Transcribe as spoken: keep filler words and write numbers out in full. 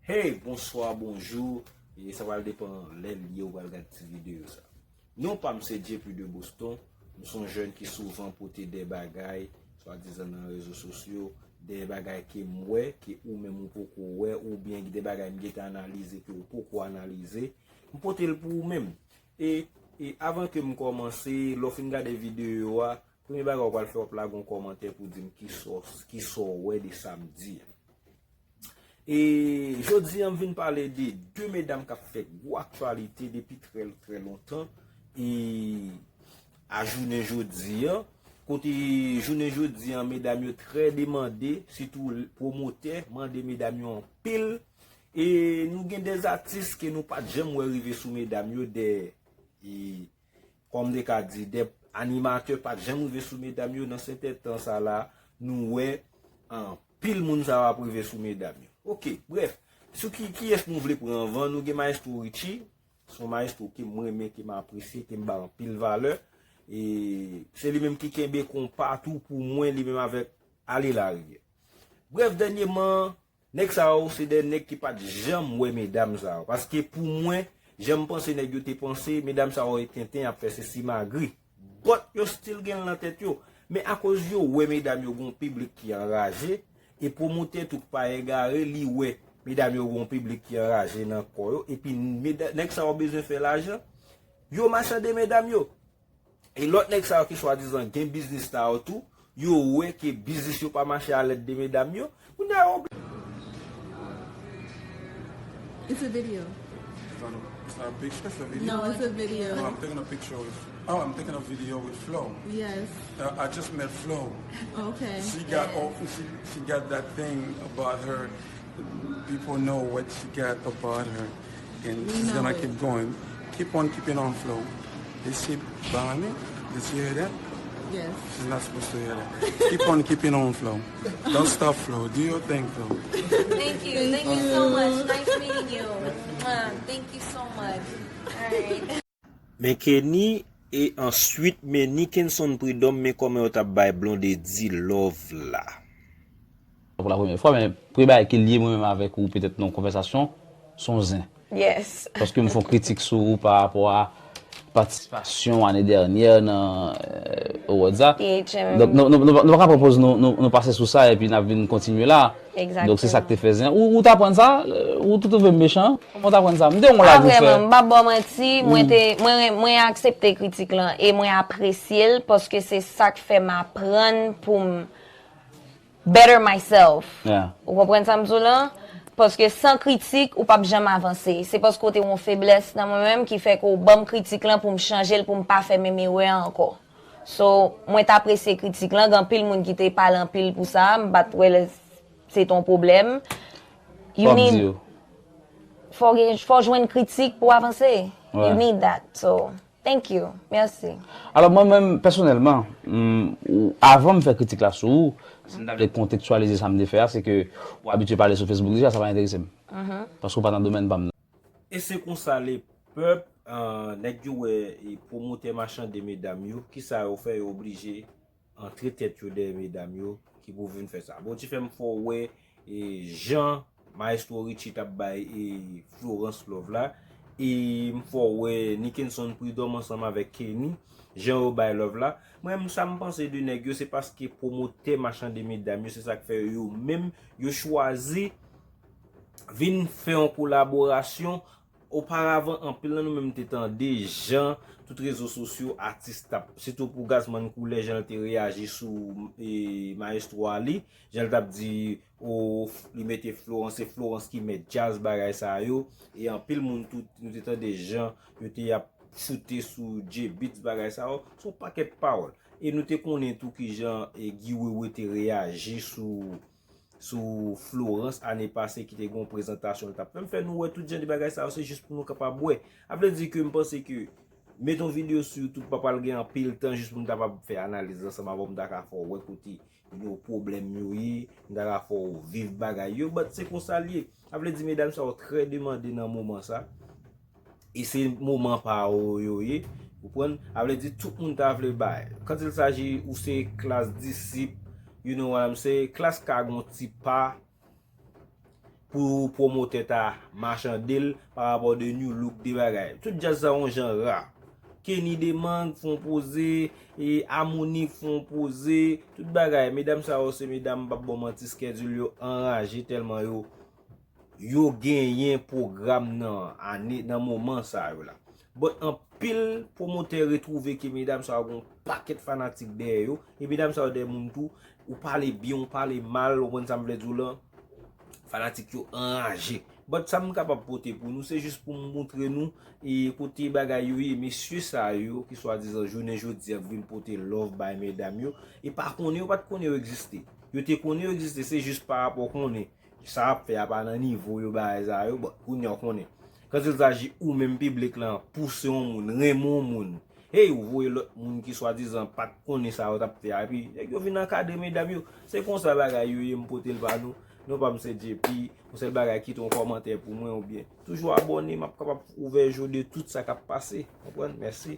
Hey, bonswa, bonjou. E sa pral depann lè l ye ou pral gad ti videyo sa. Non pa m se J P de Boston. M se yon jèn ki souvan pote de bagay, swadizan nan rezo sosyo, de bagay ke m wè, ke ou menm ou poko wè, oubyen de bagay m gentan analize ke ou poko analize. M pote l pou ou menm. E, e avan ke m kòmanse, lè w fin gade videyo a, premye bagay w pral fè, w ap lage yon kòmantè pou di m kisa w, kisa w wè de sa m di a. E jodi a, m vin pale de de medam k ap fè gwo aktyalite depi trè, trè lontan. E a jounen jodi a, kote jounen jodi a, medam yo trè demande, sitou pwomotè mande medam yo anpil. E nou gen de atis ke nou pa t janm wè rive sou medam yo, de, e, kòm m te ka di, de animatè pa t janm rive sou medam yo. Nan sentètan sa la, nou wè anpil moun sa yo ap rive sou medam yo. Oke, brèf, sou ki, kiyès nou vle pran anvan, nou gen Maestro Richie, se yon maestro ke m renmen, ke m apresye, ke m ba anpil valè. E se li menm ki kenbe konpa tou pou mwen, li menm avèk Ale Larivyè. Brèf, dènyèman, nèg sa yo se de nèg ki pa t janm wè medam sa yo. Paske pou mwen, jan m panse nèg yo te panse, medam sa yo e tenten, ap fè sesi magri. But yo still gen l nan tèt yo. Men akoz yo wè medam yo gon piblik ki anraje, e pwomotè tou k pa egare, li wè medam yo gon piblik ki anraje nan kò yo, epi meda-, nèg sa yo bezwen fè lajan, yo machande medam yo. E lòt nèg sa yo ki swadizan gen biznis sa yo tou, yo wè ke biznis yo pa mache a lèd de medam yo. Kounye a yo It's a video. It's not a, it's not a picture, it's a video. No, it's a video. No, I'm taking a picture with, oh, I'm taking a video with Flo. Yes. Uh, I just met Flo. Okay. She got all, she, she got that thing about her. People know what she got about her. And she's gonna keep going. Keep on keeping on, Flo. Is she buying it? Did she hear that? Yes. She's not supposed to hear that. Keep on keeping on, Flo. Don't stop, Flo. Do your thing, Flo. Thank you. Thank you so much. Nice meeting you. Mwah. Thank you so much. All right. Men Kenny e answit men Nickenson Prud'homme, men kòman yo t ap bay Blondedy love la. Pou la premyè fwa, men premye bagay ke l ye mwen menm avèk ou, petèt nan yon konvèsasyon, se yon zen. Yes. Paske m fè yon kritik sou ou pa rapò a patisipasyon ane dènyè nan, euh, awards la. Donk, nou, nou, nou, nou pa ka pran pòz nou, nou, nou pase sou sa epi n ap vin kontinye la. Donk, se sa k te fè zen. Ou, ou t aprann sa? Ou te twouve m mechan? Kòman w t aprann sa? M te yon lavi fè. Pa vrèman, m p ap ba w manti, mwen te, mwen, mwen aksepte kritik lan e mwen apresye l paske se sa k fè m aprann pou m better myself. Ou konprann sa m di w lan? Paske san kritik, ou p ap janm avanse. Se paske w te wè yon feblès nan mwen menm ki fè ke w ban m kritik lan pou m chanje l, pou m pa fè menm erè a ankò. So, mwen t apresye kritik lan, gen anpil moun ki te pale anpil pou sa, m pa t wè lè se t yon pwoblèm. You need, fò gen, fò jwenn kritik pou w avanse. You need that. So, thank you. Mèsi. Alò, mwen menm, pèsonèlman, m, ou, avan m fè kritik la sou ou, si m ta vle kontekstyalize sa m te fè a, se ke ou abitye pale sou Facebook deja, sa pa enterese m. Paske ou pa nan domèn pa m nan. E se konsa, lepèp, ah, nèg yo wè, e, pwomotè machande medam yo, kisa yo fè? Yo oblije antre tèt yo dèyè medam yo ki pou vin fè sa. Bon, ti fè m fè w wè, e, jan Maestro Richie t ap bay, e, Florence love la. E m fè w wè Nickenson Prud'homme ansanm avèk Kenny, jan yo bay love la. Mwen, sa m panse de nèg yo, se paske pwomotè machande medam yo, se sa k fè yo menm, yo chwazi vin fè yon kolaborasyon. Oparavan, anpil nan nou menm te tande jan tout rezo sosyo, atis t ap, sitou pou Gazman Koulè, jan l te reyaji sou, e, Maestro a li, jan l t ap di, o, f-, li mete Florence, se Florence ki mèt djaz, bagay sa yo. E anpil moun tou, nou te tande jan yo te ap choute sou J-Beatz, bagay sa yo. Se yon pakèt pawòl. E nou te konnen tou kijan, e, Guy Wewe te reyaji sou sou Florence ane pase ki te gen yon prezantasyon l t ap fè. M fè nou wè tout jan de bagay sa yo, se jis pou nou kapab wè. A vle di ke m panse ke mete yon videyo sou YouTube pa pral gen anpil tan jis pou m kapab fè analiz ansanm avè w, m ta ka fè w wè kote yo pwoblèm yo ye, m ta ka fè w viv bagay yo, but se konsa l ye. A vle di medam sa yo trè demande nan moman sa. E se moman pa yo yo ye, ou konprann? A vle di tout moun ta vle bay. Quand il s'agit ou se klas disip, you know what I'm saying, klas ka gon ti pa, pou pwomotè ta machande l pa rapò de new look, de bagay. Tout djaz sa yon jan ra. Kenny Demang fè yon poze, e Harmonik fè yon poze, tout bagay. Medam sa yo se medam, m p ap ba w manti, schedule yo anraje tèlman yo yo genyen pwogram nan ane, nan moman sa yo la. But anpil pwomotè retwouve ke medam sa yo gen yon pakèt fanatik dèyè yo, e medam sa yo de moun tou, ou pale byen, ou pale mal, ou konprann sa m vle di w lan, fanatik yo anraje. But sa m kapab pote pou nou, se jis pou m montre nou e kote bagay yo ye, mesye sa yo ki swadizan jounen jodi a vin pote love bay medam yo, e pa konnen, yo pa t konnen yo egziste. Yo te konnen yo egziste, se jis pa rapò konnen sa ap fè a pa nan nivo yo bagay sa yo, bon, kounye a w konnen. Kantilzaji ou menm piblik lan pouse yon moun, renmen yon moun. Hey, ou voye lòt moun ki swadizan pa t konnen sa yo t ap fè a, epi nèg yo vin ankadre medam yo. Se konsa bagay yo ye, m pote l ba nou. Non pa m se J P, yon sèl bagay kite yon kòmantè pou mwen oubyen toujou abòne, m ap kapab ouvè je de tout sa k ap pase. Konprann? Mèsi.